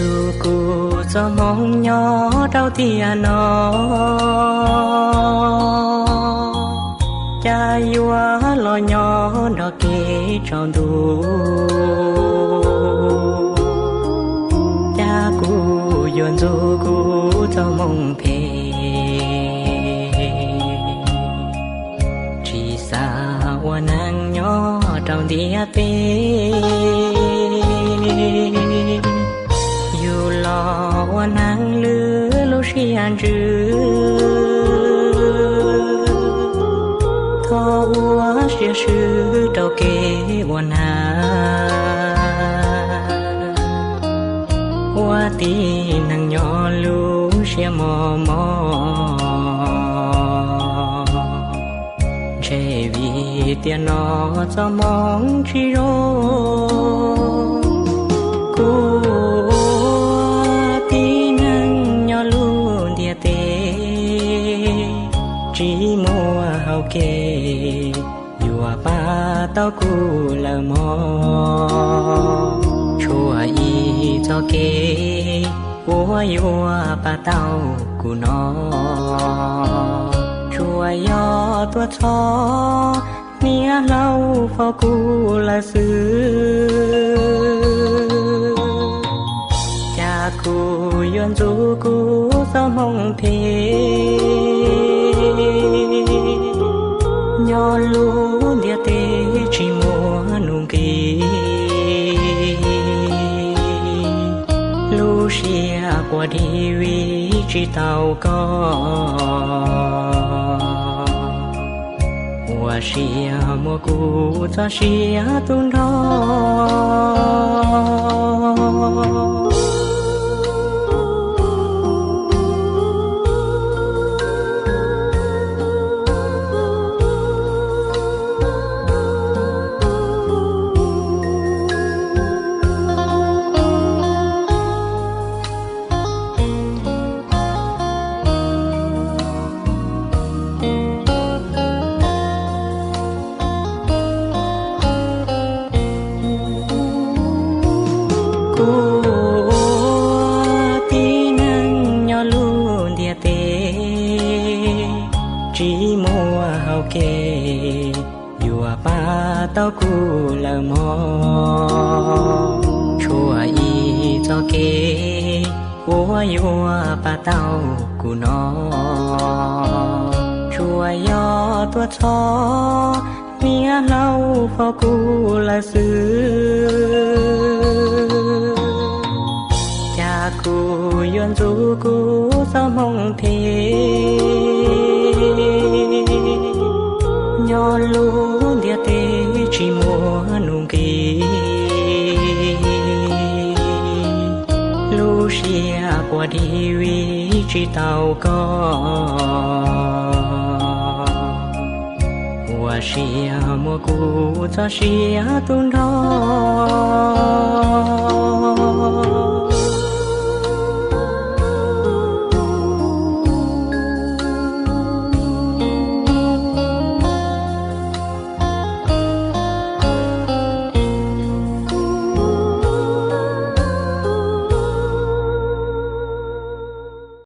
Tus kuv txoj hmoo nyob rau tiam no, cas yuav los nyob nrog kev tsaus ntuj. Cas kuv yuav ntxub kuv txoj hmoo phem, tsis xav ua neeg nyob rau ntiaj teb. Yus los ua neeg lwm lub siab ntsws, thov ua siab swb rau kev ua neeg, ua tib neeg nyob lub siab mos mos. Ntshe vim tiam no txoj hmoo tsis zoo, kuv ua tib neeg nyob lub ntiaj teb, tsis muaj hau kev yuav pab tau kuv lawm mog. Tshuav ib txoj kev uas yuav pab tau kuv no, tsuas yog tuaj txog niam hlob faus kuv lawm xwb. Cas kuv yuav ntxub kuv txoj hmoo phem, nyob lub ntiaj teb tsis muaj nuj nqis, lub siab quaj dig vim tsis tau koj. Ua siab muab kuv txoj sia tu nrho. Kuv ua tib neeg nyob lub ntiaj teb, tsis muaj hau kev yuav pab tau kuv lawm mog. Tshuav ib txoj kev uas yuav pab tau kuv no, tsuas yog tuaj txog niam hlob faus kuv lawm xwb. Cas kuv yuav ntxub kuv txoj hmoo phem, nyob lub ntiaj teb tsis muaj nuj nqis, lub siab quaj dig vim tsis tau koj. Ua siab muab kuv txoj sia tu nrho.